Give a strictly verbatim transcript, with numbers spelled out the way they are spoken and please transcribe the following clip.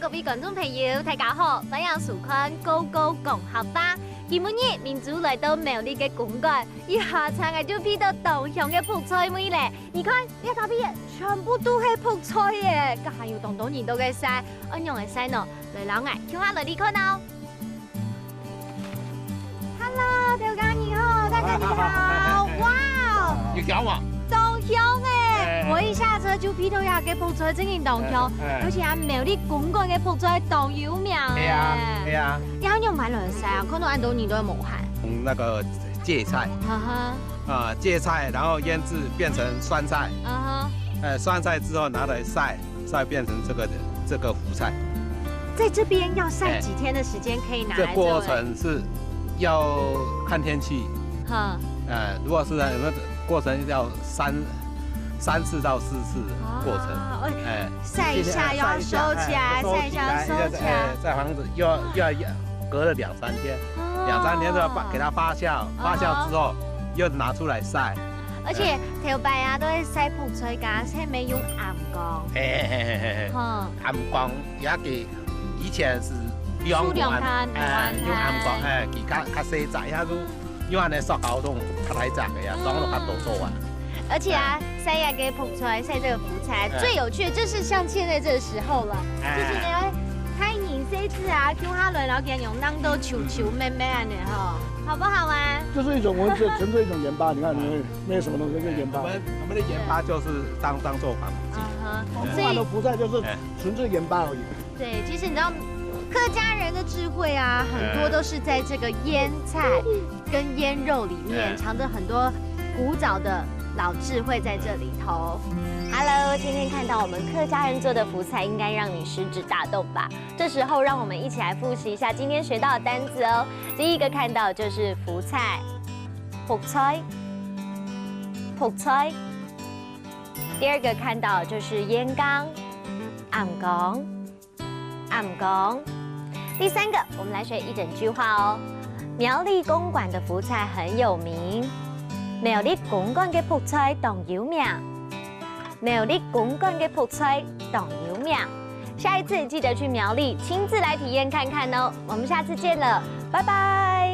各位觀眾朋友，大家好，歡迎收看《Go Go講客話》。今晡日明珠來到苗栗个公館，一下車𠊎就鼻到當香个覆菜味咧。你看，這搭片全部都係覆菜耶，該還有當多人都在曬，愛仰般个曬呢？來，摎𠊎共下來看哦。 Hello，頭家你好，大家你好，哇哦，有香無？當香哎！哎。𠊎一下車就鼻到這个覆菜，真个當香，哎，哎。尤其啊，苗栗公館个覆菜當有名哎。係啊，係啊。仰般來曬啊？看到恁多人都無閒。嗯，那個芥菜，哈哈。啊，芥菜，然後醃製變成酸菜，啊哈。呃，酸菜之後拿來曬， 再變成這個，這個福菜。在這邊要曬幾天的時間可以拿來做？哎，這過程是要看天氣。哈。呃，如果是那個過程要三，三次到四次過程。哦，哎。哎，曬一下又要收起來，哦，收起來，曬一下又要收起來。哎，再放着，又要，又要隔了兩三天，哦。兩三天之後把，給它發酵，發酵之後，哦。又拿出來曬。 而且頭擺啊，都會曬覆菜，該下面用醃缸。嘿嘿嘿嘿嘿。吼。醃缸，也給以前是兩碗，數量較，哎，用醃缸，哎，佢較，較細隻，也就用恁呢塑膠桶較大隻个呀，裝了較多做啊。而且啊，哎。曬那個覆菜，曬這個福菜，哎。最有趣的就是像現在這個時候了，哎。就是呢，開你這隻啊，共下來，然後給你用弄到球球、妹妹恁呢吼，好不好玩？這是一種文字，純粹一種鹽巴，你看，你看。 沒有什麼東西，就鹽巴。我們，我們的鹽巴就是當，當做防腐劑。嗯哼，所以我們的福菜就是純粹鹽巴而已。哎。對，其實你知道，客家人的智慧啊，很多都是在這個醃菜跟醃肉裡面，哎。藏著很多古早的老智慧在這裡頭。Hello，今天看到我們客家人做的福菜，應該讓你食指大動吧？ 這時候，讓我們一起來複習一下今天學到的單字哦。第一個看到就是福菜，福菜，福菜。第二個看到就是醃缸，醃缸，醃缸。第三個，我們來學一整句話哦。苗栗公館的福菜很有名，苗栗公館个福菜當有名。 苗栗公館个福菜當有名。下一次記得去苗栗親自來體驗看看哦。我們下次見了，拜拜。